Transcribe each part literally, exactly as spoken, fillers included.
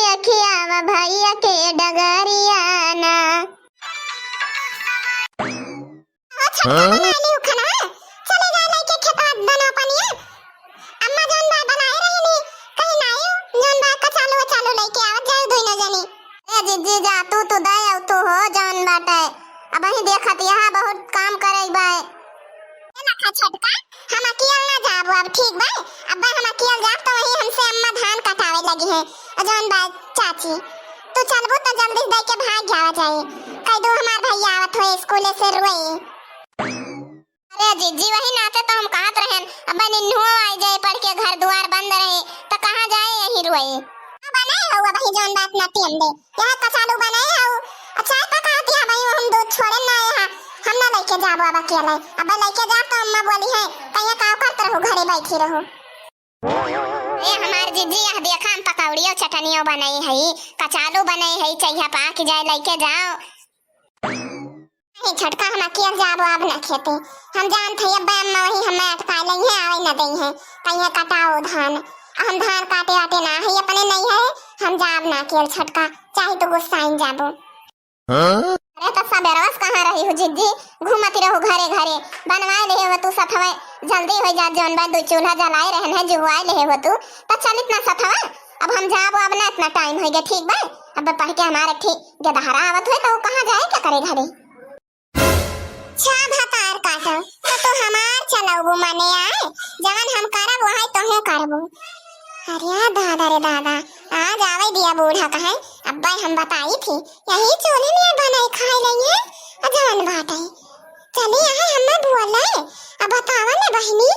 सखिया वा भैया के डगरिया ना। ओ छोटका, हाँ? बना ली उ खाना, चली जा लेके खेतवा बना पनिया। अम्मा जौन बा बनाए रही नी, कहीं नाई, जौन बा कचालू वचालू लेके आवत जाए दुइनो जनी। ए जिज्जी जा, तू, तू दे आउ तू हो जौन बाटे। अबहीं देखत यहाँ बहुत काम करे बा। ए लखा छोटका, हम अकेल ना जाबो अब, ठीक बा? अब हम अकेल जाब तो वही हमसे अम्मा धान कटावे लगी है। और जौन बा चाची, तू चलबू तो जल्दी दे के भाग जावा जाए। कह दो हमार भैया आवत हुए स्कूले से रोए। अरे जिज्जी, वही नाते तो हम कहत रहेन, अब निन्हुओ आई जाए पढ़ के, घर दुआर बंद रहे, तो कहाँ जाए यही रोए। अब नहीं हुआ भाई, जौन बात ना टियम दे। यहाँ कचालू बनाए हऊ, आ चाय पकावत यहाँ भाई, हम दूध छोड़े ना यहाँ, हम ना लेके जाबो अब अकेले। अब लेके जाब तो अम्मा बोली है, कहिया का करत रहू, घरे बैठी रहू। ए हमार जिज्जी, यह देखा हम पकौड़ियो चटनियो बनाई हई, कचालू बनाई हई, चहिया पाक जाए लेके जाओ। नहीं छोटका, हम अकेल जाबो अब ना खेते, हम जानत हई अब अम्मा वही हमें अटकाए लई है, आवे न दई है, कहिया कटाओ धान, आ हम धान काटे वाटे ना हई अपने नहीं है, हम जाब ना अकेल छोटका, चाहे तो गुस्साइन जाबो। हाँ? अरे तो सबेरवा से कहाँ रही हो जिज्जी, घूमती रहू घरे घरे, बनवाए लेहे हो तू सथवे, जल्दी हो जा, जौन बा दो चूल्हा जलाए रहन है, जुहुआए लेहे हो तू, तो चलित ना सथवा, अब हम जाबो, अब ना इतना टाइम हो गया, ठीक बा, अब पढ़ के हमारे ठीक गेदहरा आवत हुए तो कहाँ जाए क्या करे घरे। छा भतार काटो, तो तू हमार चलौबू मने आए, जवन हम करब वही तोहू करबू। अरे दादा रे दादा, आज आवे दिया बूढ़ा कहे, अब्बे हम बताई थी, यही चूल्हे में बनाई खाए लेंगे, आ जवन बाटे। चली यहाँ हमें बोले, अब बतावा ने बहिनी,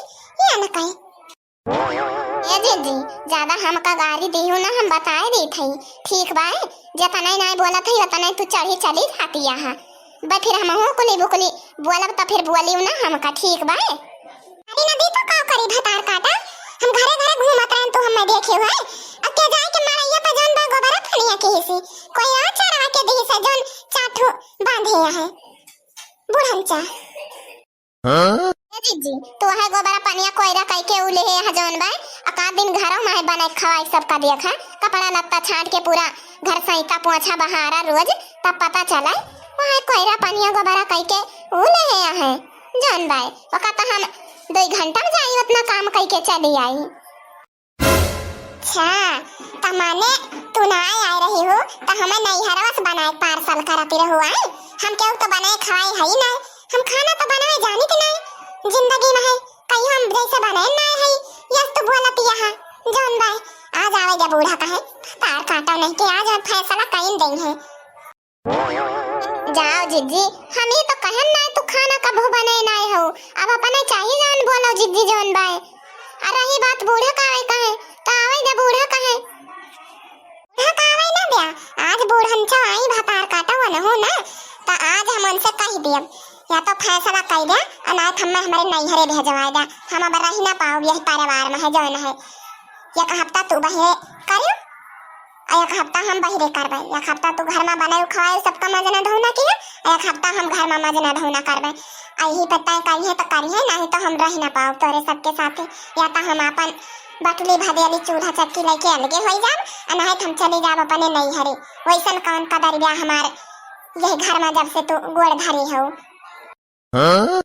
ये न कहे। ए जिज्जी, ज्यादा हमका गारी दिहू ना, हम बताए देत हई, ठीक बा? जतने नाई बोलत हई, उतने तू चढ़ी चली जाती यहाँ। बे फिर हमहू कुली बुकुली बोलब त फिर बोलियो ना हमका, ठीक बा? अरे नदी तो का करी भतार काटा, हम घरे घरे घूमत रहन तू हमें देखे हुए। अब के जाए के मड़ैया पे जौन बा गोबरा फनिया के हिसी, कोई और चरवा के दिही से जौन चार ठो बांधे यहाँ। बुढ़न चा। हाँ? ए जिज्जी, तू है गोबरा पनिया कोयरा कई के उ लेहे यहाँ जौन बा, आ का दिन घरों में है बनाई खवाई सबका दिया खा, कपड़ा लत्ता छाट के पूरा घर सैता पोछा बहारा रोज, तब पता चला, वहाँ कोयरा पनिया गोबरा कई के उ लेहे यहाँ जौन बा, ओका तो हम दो घंटा में जाई उतना काम कई के चली आई। अच्छा, त माने तू ना आए रही हो, त हमें नैहरवा से बनाए पार्सल करती रहू आए? हम केहू तो बनाए खवाए हई ना, हम खाना तो बनाए जानित नहीं, जिंदगी में है कहीं हम जैसे बनाए ना है, यस तू बोलत यहाँ जौन बाय, आज आवे जब बूढ़ा कहे, तार काटो नहीं के आज हम फैसला कइन देई है। जाओ जिज्जी, हम ही तो कहन नाय तू खाना कभू बनाए नाय हो। अब अपने चाही जान बोलो जिज्जी जौन बाय। आ रही बात बूढ़ा का आवे कहे, तो आवे जब बूढ़ा कहे। बूढ़ा का आवे ना ब्या, आज बूढ़न चो आई भतार काटा हुआ न हो ना, तो आज हम उनसे कह दियब, या तो फैसला कह द्या, और ना तो हमें हमारे नैहरे भेजवा द्या। हम अब रही ना पाओ यही परिवार में है जौन है। एक हफ्ता तू बहरे करियो, आ एक हफ्ता हम बहिरे करबे, एक हफ्ता तू घर में बनाए खवाए सबका मजना धौना किहे, आ एक हफ्ता हम घर में मजना धौना करबे। आ यही पे तय करिहे तो करिहे, नहीं तो हम रह ना पाओ तोरे सबके साथे। या तो हम अपन बटुली भदेली चूल्हा चक्की लेके अलगे हो जाब, आ नहीं तो हम चली जाब अपने नैहरे। वैसन कौन कदर ब्या हमार यही घर में जब से तू गोड़ धरी हो। हाँ?